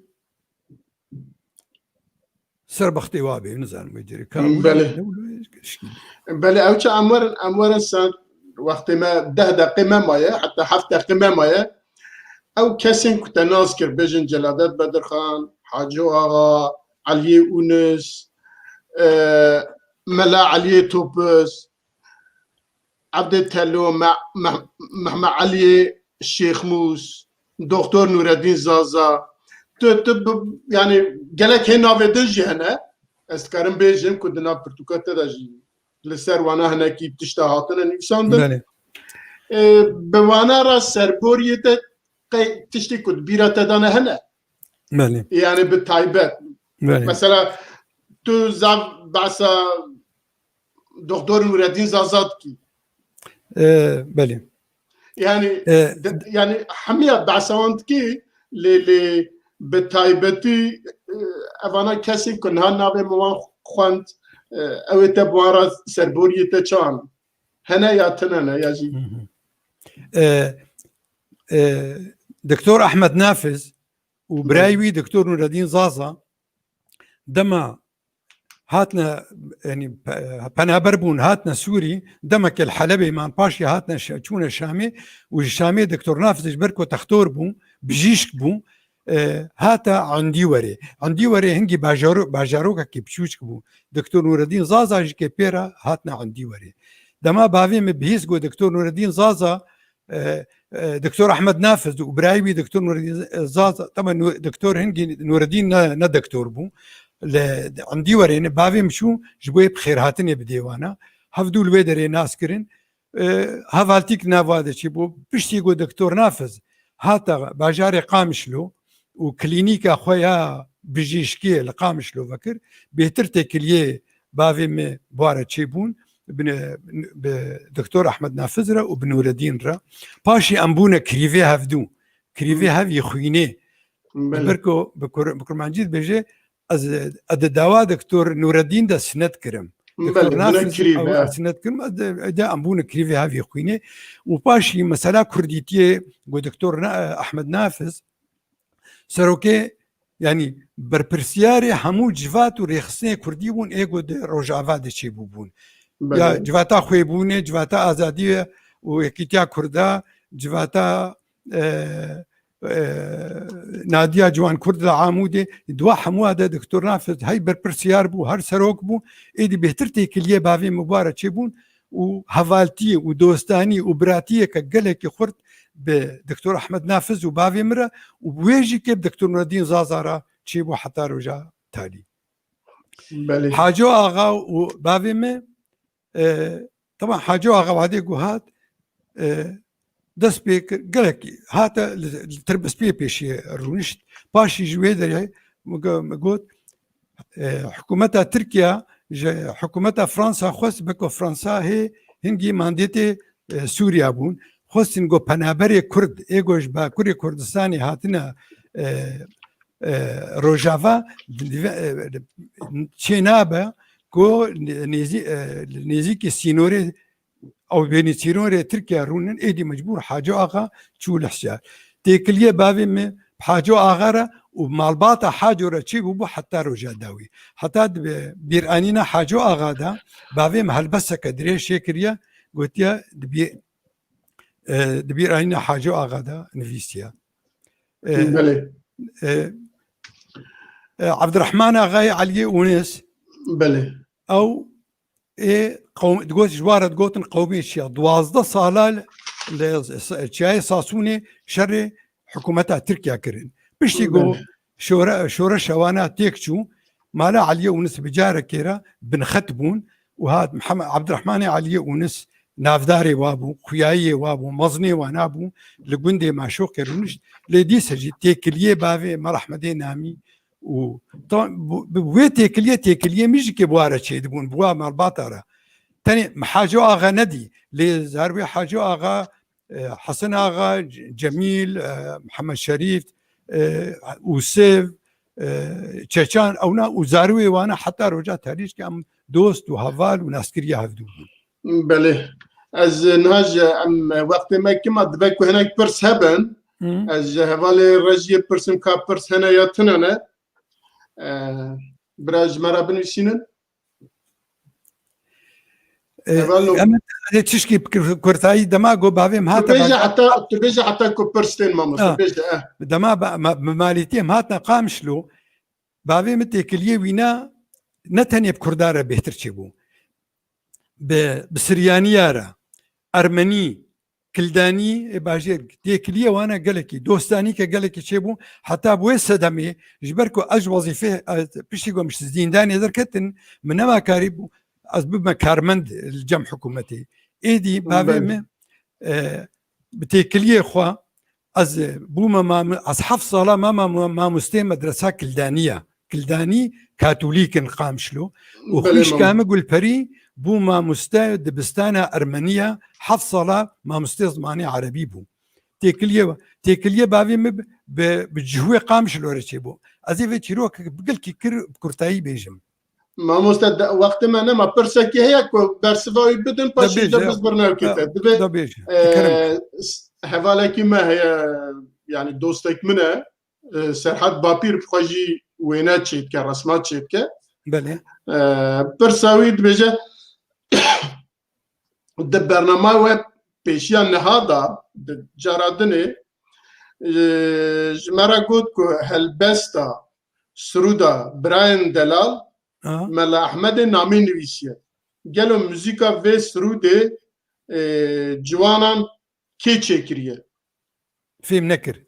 ser bextê wa bê, nizanim wê derê ka Hı, wilo belê. ne wilo, şikî. Belê, ew çi em werin, em werin sen wextê me deh deqê me maye, heta heft deqê me maye. Ew kesên ku te nas kir, bêjin Celadet Bedirxan, Hacî Axa, Eliyê Unis, e, Mela Eliyê Topuz, Evdê Telo, Me-, Me-, Mehmet Eliyê Şêxmûs, Doktor Nûreddîn Zaza. Tu, tu bi, yanî gelek hê navê din jî hene. Ez dikarim bêjim ku di nav pirtûka te de jî li ser wana hinekî tişta hatine nivîsandin. Belê. E, bi wana re serboriyê te qey tiştê ku di bîra te de ne hene? Belê. Yanî bi taybet. Belê. Mesela tu zaf behsa Doktor Nûreddîn Zaza dikî. E, belê. Yanî, E, de, yanî hemiya behsa wan dikî, lê, lê bi taybetî, e, evana kesên ku niha navê min wan xwend, e, ew ê te bi wan re serboriyê te çi an? Hene ya tune ne ya jî? Hı hı. E, e, Doktor Ahmet Nafiz û birayê Belê. wî Doktor Nûreddîn Zaza dema hatine, yanî pe-, penaber bûn, hatine Sûrî, demeke li Helebê man, paşê hatine Şa-, çûne Şamê û ji Şamê Doktor Nafiz ji ber ku textor bû, bijîşk bû, e, hate Endîwerê. Endîwerê hingî bajaro-, bajarokekî biçûçik bû. Doktor Nûreddîn Zaza jî kê pê re hatine Endîwerê. Dema bavê min bihîst got Doktor Nûreddîn Zaza, e, e, Doktor Ahmet Nafiz û birayê wî Doktor Nûreddîn Zaza, taban Nû-, Doktor hingî Nûreddîn ne, ne doktor bû. Li Endîwerê ne bavê min çû ji bo yê bi xêrhatinê bidê wana. Hevdû li wê derê nas kirin. E, hevaltîk nava de çêbû. Piştî ku Doktor Nafiz hate bajarê Qamişlo û klînîka xwe ya bijîşkiyê li Qamişlo vekir, bêhtir têkiliyê bavê min bi wa re çêbûn, bi, bi Doktor Ahmet Nafiz re û bi Nûreddîn re. Paşê em bûne krîvê hevdû. Krîvê Hmm. hev yê xwînê. Belê. Ber ku bi kur-, bi kurmancî dibêje, ez, ez di dawa Doktor Nûreddîn de sinet kirim. Doktor Belê, bûne Nafiz, kirî ew be. Sinet kirim, de, de em bûne kirîvê hevî xwînê. Û paşî mesela kurdîtiyê, got Doktor Na-, Ahmed Nafiz, serokê, yanî berpirsiyarê hemû civat û rêxistinê kurdî bûn, ê got di Rojava de çêbûbûn. Belê. Ya civata xwêbûnê, civata azadiyê û yekîtiya kurda, civata, e, e, Nadiya Ciwan Kurd li Amûdê, di wa hemûa de Doktor Nafiz hey berpirsiyar bû, her serok bû, êdî bêhtir têkiliyê bavê min bi wa re çêbûn û hevaltiyê û dostanî û biratiyeke gelekî xurt bi Doktor Ahmed Nafiz û bavê min re û bi wê jî kê bi Doktor Nureddin Zaza re çêbû heta roja talî. Belê. Haco Axa û bavê min, e, teban Haco Axa wadê ku hat, e, dest pê kir, gelek hate li, li tirbespiyê pêşiye rûnişt. Paşî ji wê derê min go-, min got, e, hikûmeta Tirkiye ji hikûmeta Fransa xwest, beko Fransa hê hingî mandêtê, e, Sûriya bûn. Xwestin go penaberê Kurd, ê go ji Bakurê Kurdistanê hatine, e, e, Rojava, dive-, e, çê nabe ku nêzî-, e, nêzîkî sînorê ew bênî sînorê Tirkiye rûnin, êdî mecbûr Haco Axa çû li Hisar. Têkiliyê bavê min bi Haco Axa re û malbata Haco re çê bûbû heta roja dawî. Heta di bîranîna Haco Axa de bavê min helbesteke dirêj çêkiriye, gotiye di bî-, e, di bîranîna Haco Axa de nivîsiye. E, Belê. e, e, Abdurrahman Axayê Eliyê Ûnis, Belê. Ew ê qewm-, digot, ji wa re digotin qewmê çiya. Duwazdeh sala li s-, çiyayê Sasûnê şerê hikûmeta Tirkiye kirin. Piştî ku Belê. şore-, şoreşa wana têk çû, mala Eliyê Ûnis bi carekê re binxet bûn û hat Mihemed, Abdurrahmanê Eliyê Ûnis navdarê wa bû, xuyayiyê wa bû, mezinê wana bû, li gundê Maşoqê rûnişt. Lê dîsa jî têkiliyê bavê Mela Ehmedê Namî û ta-, bu, bi wê têkiliyê, têkiliyê min jî kê bi wa re çêdibûn, bi wa malbata re. Tenê min Haco Axa nedî, lê zarwê Haco Axa, e, Hesen Axa, C-, Cemîl, e, Mihemed Şerîf, e, Ûsiv, e, Çeçan, ewna û zarwê wana heta roja talî jî em dost û heval û naskiriya hevdû bûn. Belê. Ez niha ji em wextê me kim e, dibe ku hinek pirs hebin. Hı. Ez ji hevalê rejiyê pirsim ka pirs hene ya tune ne. E, bira ji me re binivîsînin. E, Heval no. Em ê tişkî kur-, kurtayî dema ku bavê min Tu hate bêje bavê heta, tu bêje heta ku pirs tên mamoste, Ha. bêje, eh. Dema ba-, ma-, bi malîtiyê em hatine Qamişlo, bavê min têkiliyê wîna ne tenê bi Kurda re bêhtir çêbû. Bi, bi Siryaniya re, Ermenî, Kildanî, ê bajêr, têkiliyê wana gelekî, dostanî ke gelekî çêbû, heta bi wê sedemê, ji ber ku ez ji wezîfê, ez piştî ku em ji zîndanê derketin, min nema karî bû, ez bibime karmend li cem hikûmetê. Êdî bavê Belê. min, e, bi têkiliyê xwe, ez bûme mam-, ez heft sala me mam-, mamosteyê medresa Kildanî ye. Kildanî Katolîk in Qamişlo. Û Belê, xwîşka mam. min Gulperî bû mamoste dibistana Ermeniya, heft sala mamoste zimanê Erebî bû. Têkiliyê, têkiliyê bavê min bi, bi, bi cihûyê Qamişlo re çêbû. Ez ê vê çîrokek bi gilkî kir, bi kurtayî bêjim. Mamoste, de, wextê me nema, pirsekî heye ku bersiva wî bidin, paşê Dibêje, de biz birnevkê te. Dibê, dibêje. e, Kerem. s-, hevalekî me heye, yani dostek min e, e, Serhat Bapîr, bi xwe jî wêne çêdike, resmat çêdike. Belê. E, pirsa wî dibêje, di bernama we pêşiya niha da, di cara dinê, e, ji me re got ku helbesta, sirûda Birayên Delal, Aha. Mela Ehmedê Namî nivîsiye. Gelo muzîka vê sirûdê, e, ciwanan kê çêkiriye? Fêm nekir.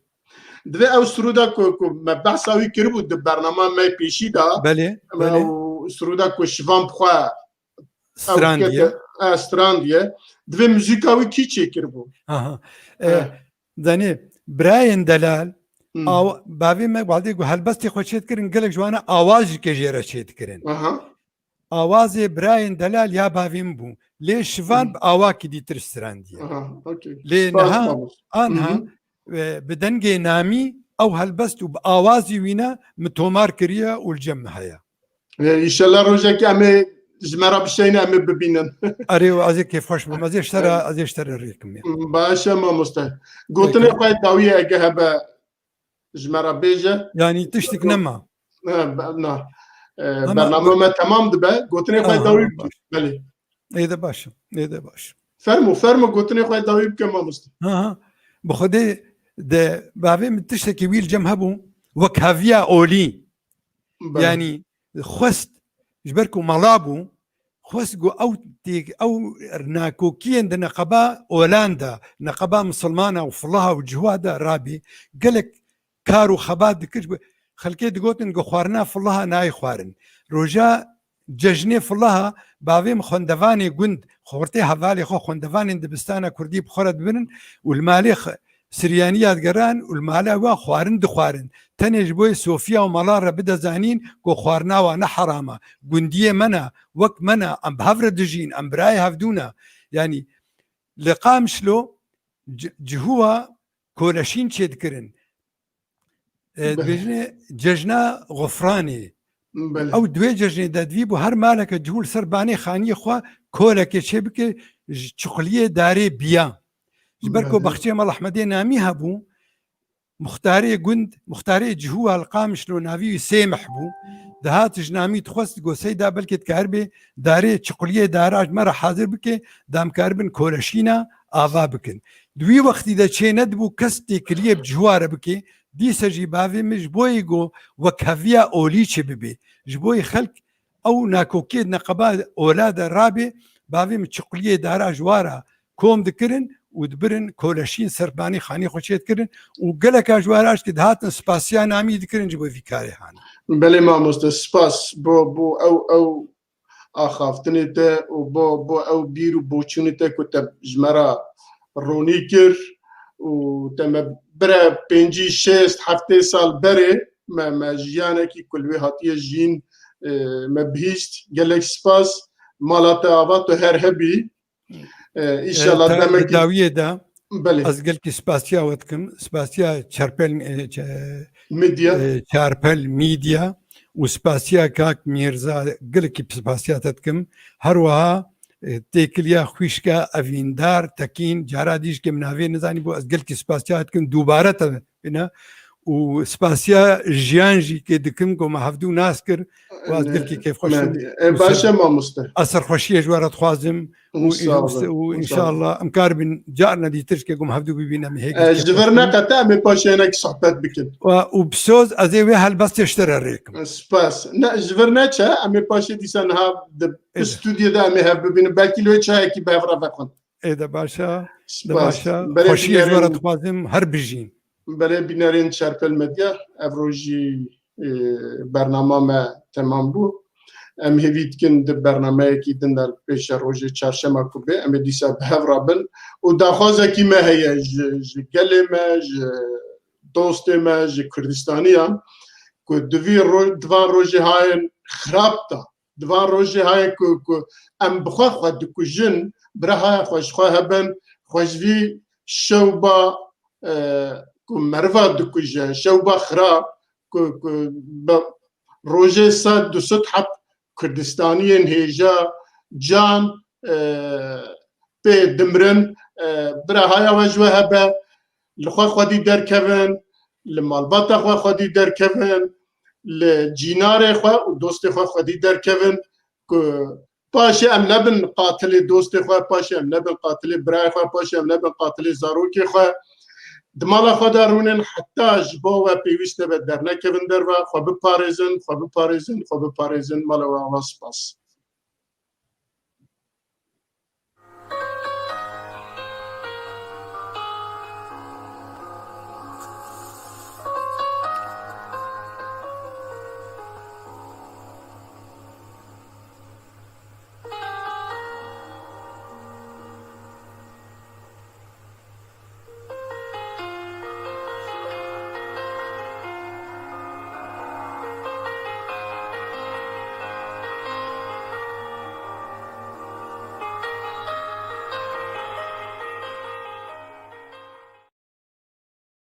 Divê ew sirûda ku, ku me behsa wî kiribû di bernama me pêşî de, Belê, em belê. ew sirûda ku Şivan bi xwe ew Strandiye. kete, e, strandiye. Divê muzîka wî kî çêkiribû? Aha. E, Eh. Danê, Birayên Delal, Hmm. aw-, bavê me, wadê ku helbestê xwe çêdikirin, gelek ji wana awaz jî kê jê re çêdikirin. Aha. Awazê Birayên Delal ya bavê min bû. Lê Şivan Hmm. bi awakî dîtir strandiye. Aha, okey. Lê Spas, niha, mamoste. anha, Hı hı. e, bi dengê Namî ew helbest û bi awazî wîna min tomar kiriye û li cem min heye. E, înşallah rojekê em ê ji me re bişeyne, em ê bibînin. Erê, ez ê kêfxweş bim. Ez ê ji te re, ez ê ji te re rêkim ya. Baş e mamoste. Gotinê xwe dawiyê ege hebe ji me re bêje. Yanî tiştik nema. Na, be-, na. E, Ama bername me temam dibe. Gotinê xwe Aha, dawî baş. Belê. Ê de baş. Ê de baş. Fermo, fermo, gotinê xwe dawî bike mamoste. Ha, ha. Bi Xwedê de bavê min tiştekî wî li cem hebû. Wek heviya olî. Belê. Yanî xwest, ji ber ku mala bû, xwest ku ew têk-, ew nakokiyên di neqeba olan de, neqeba misilmana û filaha û cihuwa de rabê, gelek kar û xebat dikir, ji bo xelkê digotin ku xwarina filaha nayê xwarin. Roja cejnê filaha bavê min xwendevanê gund, xortê hevalê xwe xwendevanên dibistana kurdî bi xwe re dibirin û li malê xwe Siryaniya digeran û li mala wa xwarin dixwarin. Tenê ji bo yê Sofiya û mala re bide zanîn ku xwarina wa ne heram e. Gundiyê me ne, wek me ne, em bi hev re dijîn, em birayê hevdû ne. Yanî li Qamişlo ci-, cihûwa koleşîn çêdikirin. E, Belê. Dibêjinê cejna Xufranê. Belê. Ew di wê cejnê de divî bû her maleke cihû li ser banê xaniyê xwe kolekê çêbike ji çiquliyê darê biya. Ji ber ku Belê. Baxçeyê Mal Ehmedê Namî hebû, muxtarê gund, muxtarê cihû a li Qamişlo navî wî Sêmih bû. Dihat ji Namî dixwest, digot, Seyda, belkê dikaribê darê çiquliyê dara ji me re hazir bike, da em karibin koleşîna ava bikin. Di wî wextî de çê nedibû kes têkiliyê bi cihû a re bike, dîse jî bavê min ji bo yê ku wekheviya olî çê bibe. Ji bo yê xelk ew nakokiyê di neqeba ola de rabê, bavê min çiquliyê dara ji wa re kom dikirin û dibirin koleşîn ser banî xanî xwe çê dikirin û geleka ji wa re aşkê dihatin spasiya Namî dikirin ji bo vî karê hane. Belê mamoste, spas bo, bo ew, ew axaftinê te û bo, bo ew bîr û boçûnê te ku te ji me re ronî kir û te me bire pêncî, şêst, heftê sal berê me, me jiyanekî ku li wê hatiye jiyîn, e, me bihîst. Gelek spas. Mala te ava, tu her hebî. E, E, îşallah te demekî dawiyê de Belê. Ez gelkî spasiya we dikim. Spasiya Çarpel, e, Ç-, Medya. E, Çarpel Medya û spasiya Kak Mîrza, gelkî spasiya te dikim. Her wiha, e, têkiliya xwîşka Evîndar Tekîn, cara dî jikê min navê nizanî bû, ez gelkî spasiya we dikim. Dubare te bine. Û spasiya jiyan jî kê dikim, ku me hevdû nas kir û ez gelkî kêfxweş im. E, baş e mamoste. Ez serxweşiyê ji we re dixwazim û, Sağ olun, û sağ olun. Înşallah em karibin carna dîtir jikê ku me hevdû bibîne, em hê E, ji vir neqete, em ê paşê hinek sohbet bikin. Û, û bi soz ez ê wê helbestê ji te re rêkim. Spas. Ne, ji vir neçe, em ê paşê dîsa niha di Ê de. Stûdyoyê de em ê hev bibînin. Belkî li wê çayekî bi hev re vexwin. Ê de baş e, de Spas. Baş e. Belê Xweşiyê ji we re bînerên dixwazim, her bijîn. Belê bînerên Çarpel Medya, ev rojî, e, bernama me temam bû. Em hêvî dikin di bernameyekî din de pêşe rojê çarşema ku bê, em ê dîsa bi hev re bin. Û daxwazekî me heye ji, ji gelê me, ji dostê me, ji Kurdistaniyan, ku di vî ro-, di van rojê hayên xirab de, di van rojê hayê ku, ku em bi xwe xwe dikujin, bira haya xwe ji xwe hebin, xwe ji vî şewba, e, ku meriva dikuje, şewba xirab, ku, ku bi rojê sed, du sed heb Kurdistaniyên hêja, can, e, pê dimrin, e, bira haya we ji we hebe, li xwe xwedî derkevin, li malbata xwe xwedî derkevin, li cînarê xwe û dostê xwe xwedî derkevin, ku paşê em nebin qatilê dostê xwe, paşê em nebin qatilê birayê xwe, paşê em nebin qatilê zarokê xwe. Di mala xwe de rûnin, heta ji bo we pêwîst nebe dernekevin derve, xwe biparêzin, xwe biparêzin, xwe biparêzin. Mala we ava, spas.